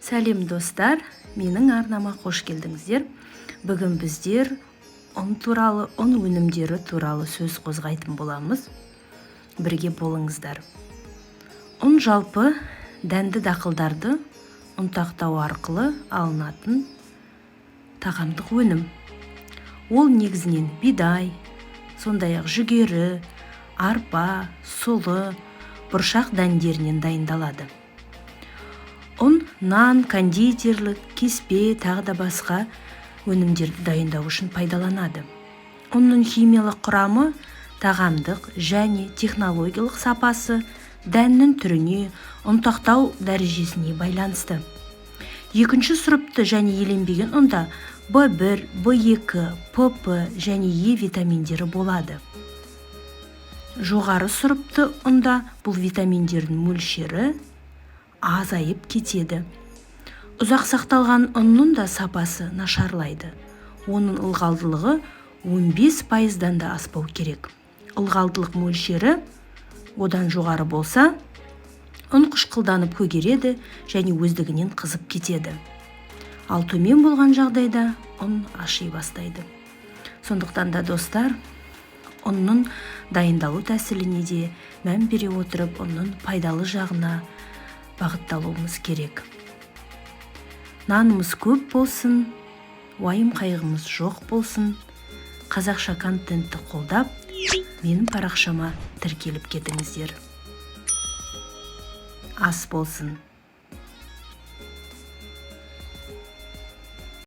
Сәлем, достар! Менің арнама қош келдіңіздер. Бүгін біздер ұн туралы, ұн өнімдері туралы сөз қозғайтын боламыз. Бірге болыңыздар. Ұн – жалпы дәнді дақылдарды ұнтақтау арқылы алынатын тағамдық өнім. Ол негізінен бидай, сондай-ақ жүгері, арпа, сұлы, бұршақ дәндерінен дайындалады. Ұн нан, кондитерлік, кеспе, тағы да басқа өнімдерді дайындау үшін пайдаланады. Ұнның химиялық құрамы, тағамдық және технологиялық сапасы дәннің түріне, ұнтақтау дәрежесіне байланысты. Екінші сұрыпты және еленбеген ұнда B1, B2, ПП және Е витаминдері болады. Жоғары сұрыпты ұнда бұл витаминдердің мөлшері азайып кетеді. Ұзақ сақталған ұнның да сапасы нашарлайды. Оның ылғалдылығы 15%-дан да аспау керек. Ылғалдылық мөлшері одан жоғары болса, ұн қышқылданып көгереді және өздігінен қызып кетеді. Ал төмен болған жағдайда ұн аши бастайды. Сондықтан да, достар, ұнның дайындалу тәсіліне де мән бере отырып, ұнның пайдалы жағына бағытталуымыз керек. Нанымыз көп болсын, уайым қайғымыз жоқ болсын. Қазақша контентті қолдап, менің парақшама тіркеліп кетіңіздер. Ас болсын!